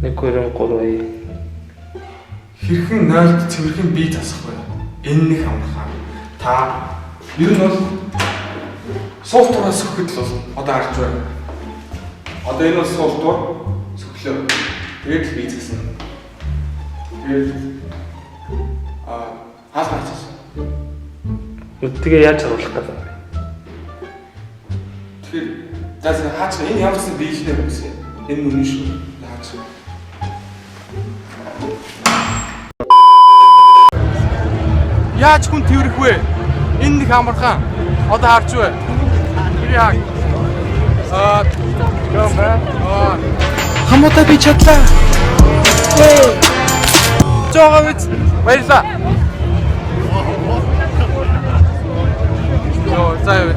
1 2 3. Хэрхэн 0-д цэвэрхэн бие засах вэ? Энэ нэг амархан. Та ер нь бол суул тураас сөхөд л болно. Одоо харж байна. Одоо энэ бол суул тур сөхлөө. Тэгээд л бие засна. Тэгээд хаал гарчихсан. Тэгээ яаж харуулах гэдэг юм бэ? Тэгэхээр за хаач энэ ямар ч биелнэ хүмүүс юм. Энэ үнэн шүү. Хаач. Яаж хүн тэрэх вэ? Энэ нэг амархан. Одоо харж вэ? Яг. Аа. Хамуудаа би чадлаа. Жогоо биз. Баярлаа. Йоо, за яа.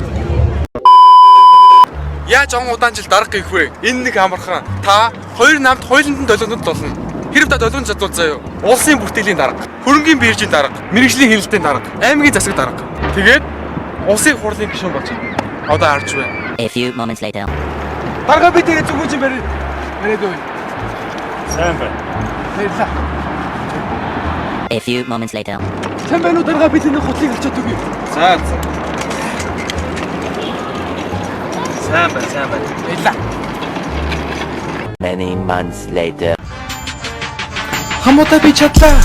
Яаж он удаан жил дарга гих вэ? Энэ нэг амархан. Та хоёр намд хоёуланд нь долгионд болно. Хэрв та долгион чадвал заяа. Улсын бүртгэлийн дарга, хөрөнгийн биржийн дарга, мэрэгжлийн хяналтын дарга, аймгийн засаг дарга. Тэгээд улсын хурлын гишүүн болж чадна. Одоо харж байна. A few moments later. Дарга би тэгээ зүгүүн чинь барь. Бариад өгье. Сайн байна. Баярлалаа. A few moments later. Сайн байна уу дарга, би тэний хутлыг авчиад өгье. За за. Сайн байна, сайн байна. Баярлалаа. Many months later. Хамуудаа би чадлаа.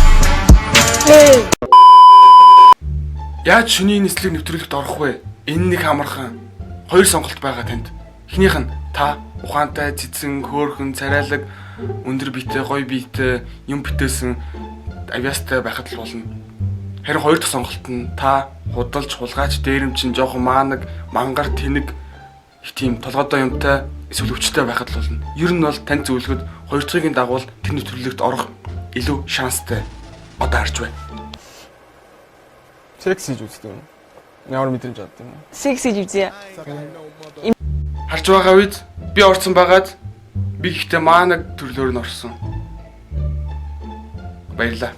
Яаж шөнийн нислэг нэвтрүүлэгт орох вэ? Энэ нэг амархан. Хоёр сонголт байгаа танд. Эхнийх нь та ухаантай, цэцэн, хөөхөн, царайлаг, өндөр биетэй, гоё биетэй, юм бүтээсэн авьяастай байхад л болно. Харин хоёр дахь сонголт нь та худалч, хулгайч, дээрэмчин, жоохон маанаг, мангар, тэнэг их тийм толгойдоо юмтай эсвэл өвчтэй байхад л болно. Ер нь бол танд зөвлөхөд хоёр дахьын дагуул тэр нэвтрүүлэгт орох илүү шанстай. Одоо харж байна. Секс хийж үздэг юм. Ямар мэдрэмж авд юм. Секс хийж үзье. Харж байгаа үед би орсон байгаад би ихтэй маанаг төрлөөр нь орсон. Баярлалаа.